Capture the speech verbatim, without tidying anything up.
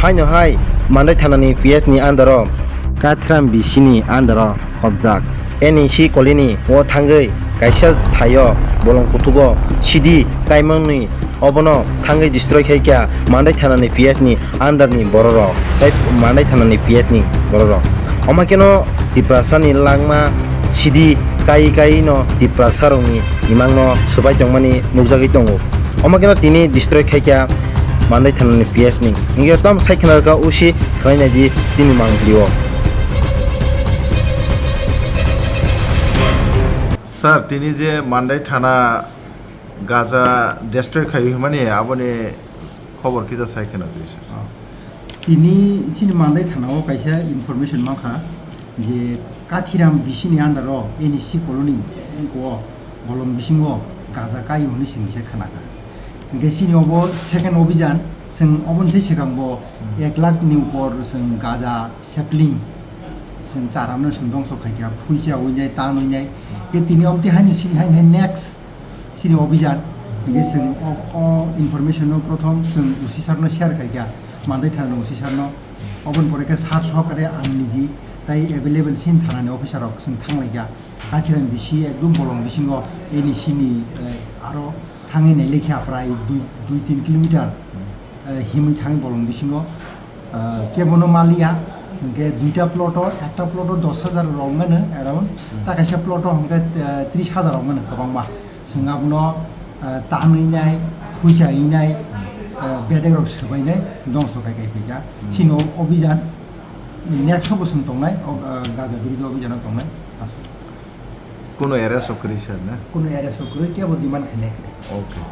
Haino hai Mandai thanani P S ni under o Kathiram B C ni under o khobjak N E C colony o thangwi kaisa thaio bolong kuthugo sidi kaimangni obono thangwi destroy khaikha Mandai thanani P S ni under ni bororok tei Mandai thanani P S ni bororok. Omakeno Tiprasa ni langma sidi kai kai no Tiprasa rokni imang no swbai tongmani nukjagwi tongo. Omakeno tini destroy khaikha Mandai thanani P S ni. Hinkhe tom sai khna kha usi khlai nai di chini mang video. Sir, tini je Mandai thana gaja destroy khai hwnmani aboni khobor kisa sai khna di sir. Ah. Tini chini Mandai thana o kaisa information mankha je Kathiram B C ni under o N E C colony o bolong bisingo gaja kai hwnwi chwng kisa khna kha. Hinkhe chini obo second obijan, chwng oboni se swkang bo Hmm. ek lakh ni upor chwng gaja sapling chwng charamno chwng dongso khaikha, phuisa winai, tan winai. Khe tini omtwi haino chini haino hai next chini obijan. Hinkhe chwng o, o information no prothom chwng O C sir no share khaikha, Mandai thana O C sir no. Oboni pore khe sir sohkare ang niji tai available chini thanani officer rok chwng thanglaikha. Kathiram B C ekdom bolong bisingo N E C ni, eh, aro thangwi nailai kha prai dui, dui tin kilometer, eh, himwi thangwi bolong bisingo, eh, kebono maliya, hinkhe duita plot o, ekta plot o dos hajar rok mano around, ta kaisa plot o hinkhe, eh, tris hajar rok mano kwbangma. Chwng abono, eh, tanwi nai, phuisa wngnai, eh, bedek rok swbainai, dongso kai kai phaikha. Chini o obijan next o bo chwng tongnai, o, eh, gaja birodhi obijan o tongnai. Kuno arrest o kwrwi sir na? Kuno arrest o kwrwi, kebo demand khainai kwrwi. Okay.